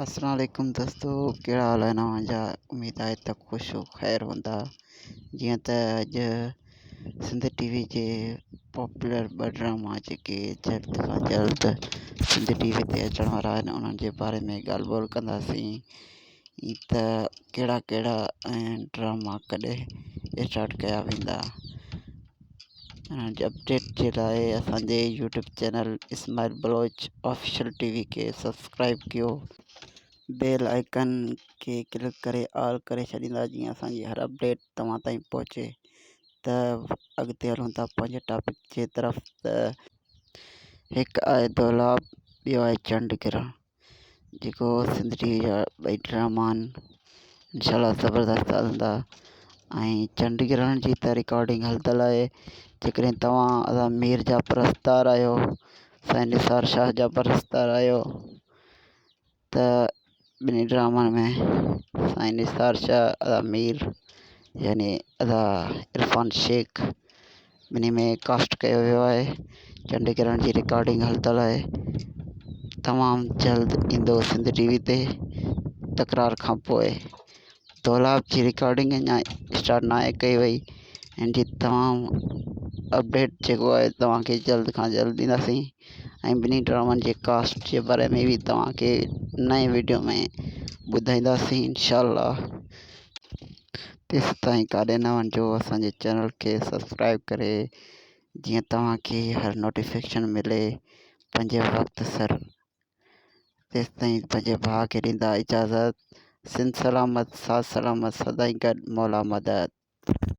السلام عليڪم دوستو ڪهڙا حال آهن اوهان جا اميد آهي ته خوش و خير هوندا جيئن ته اڄ سنڌ ٽي وي جي پاپولر ٻه ڊراما جيڪي جلد کان جلد سنڌ ٽي وي تي اچڻ وارا آهن انهن جي باري ۾ ڳالهه ٻولهه ڪنداسين ته ڪهڙا ڪهڙا ۽ ڊراما ڪڏهن اسٽارٽ ڪيا ويندا انهن جي اپڊيٽ جي لاء اسانجي YouTube channel Ismail Baloch official T V کي سبسڪرائب ڪيو بيل آئيڪن کي ڪلڪ ڪري آل ڪري ڇڏيندا جيئن اسانجي هر اپڊيٽ توهان تائين پهچي ته اڳتي هلون ٿا پنهنجي ٽاپڪ جي طرف ته هڪ آهي دولاب ٻيو آهي چنڊ گرهڻ جيڪو سنڌ ٽي وي جا ٻئي ڊراما آهن انشاء الله زبردست هلندا ۽ چنڊ گرهڻ جي ته رڪارڊنگ هلندل آهي جيڪڏهن توهان ادا مير جا پرستار آهيو سائين نثار شاهه جا پرستار آهيو ته ٻنهي ڊرامن ۾ سائين نثار شاهه ادا مير يعني ادا عرفان شيخ ٻنهي ۾ ڪاسٽ ڪيو ويو آهي چنڊ گرهڻ جي رڪارڊنگ هلندڙ آهي تمام جلد ايندو سنڌ ٽي وي تي تڪرار کان پوءِ دولاب جي رڪارڊنگ اڃا اسٽارٽ ناهي ڪئي وئي ان جي تمام اپڊيٽ جيڪو آهي توهان کي جلد کان جلد ڏينداسين ۽ ٻنهي ڊرامن جي ڪاسٽ جي باري ۾ به توهان کي نئين وڊيو ۾ ٻڌائينداسين انشاء الله تيستائين ڪاڏي نه وڃجو اسان جي چينل کي سبسڪرائب ڪري جيئن توهان کي هر نوٽيفڪيشن ملي پنهنجي وقت سر تيستائين پنهنجي ڀاء کي ڏيندا اجازت سنڌ سلامت ساٿ سلامت سدائين گڏ مولا مدد.